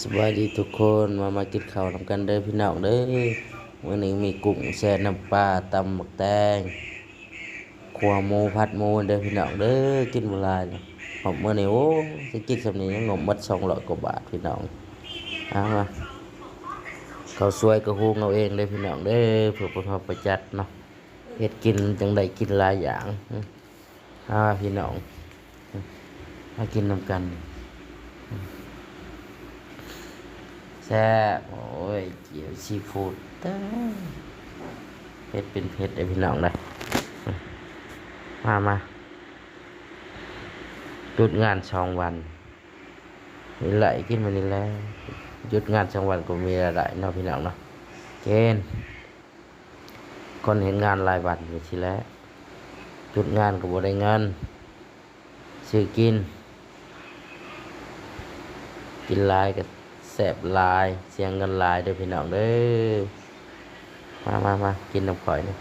ສະບາຍດີທຸກຄົນ ມາ ມາກິນເຂົ້ານຳກັນເດີພີ່ນ້ອງເດີ. ມື້ນີ້ມີກຸ້ງແຊ່ນ້ຳປາ ຕຳບັກແຕງ ຂົ້ວໝູ ຜັດໝູເດີພີ່ນ້ອງເດີ. ກິນບໍ່ຫຼາຍດອກ ເພາະມື້ນີ້ ໂອ້ ຊິກິນສ່ຳນີ້ຍັງງົບໝົດສອງຮ້ອຍກວ່າບາດພີ່ນ້ອງ. ເອົາມາ ເຂົ້າສວຍກໍຫຸງເອົາເອງເດີພີ່ນ້ອງເດີ ເພື່ອປະທັບປະຢັດເນາະ ເຮັດກິນຈັ່ງໄດ້ກິນຫຼາຍຢ່າງ. ອາ ພີ່ນ້ອງ ມາກິນນຳກັນ ແຊບ. ໂອ້ຍ ຈຽວຊີຟູດ ເປັດເປັນເຜັດເດ້ພີ່ນ້ອງເດີ. ມາ ມາ ຢຸດງານສອງວັນ ມີໄຫຼກິນມື້ນີ້ແຫຼະ. ຢຸດງານສອງວັນກໍມີລາຍໄດ້ເນາະພີ່ນ້ອງເນາະ. ກິນ ຄົນເຮັດງານລາຍວັນກໍຊີ້ແຫຼະ ຢຸດງານກໍບໍ່ໄດ້ເງິນ ຊື້ກິນ ກິນຫຼາຍກໍແຊບຫຼາຍ ເສຍເງິນຫຼາຍເດີພີ່ນ້ອງເດີ. ມາ ມາ ມາ ກິນນຳຂ້ອຍນີ້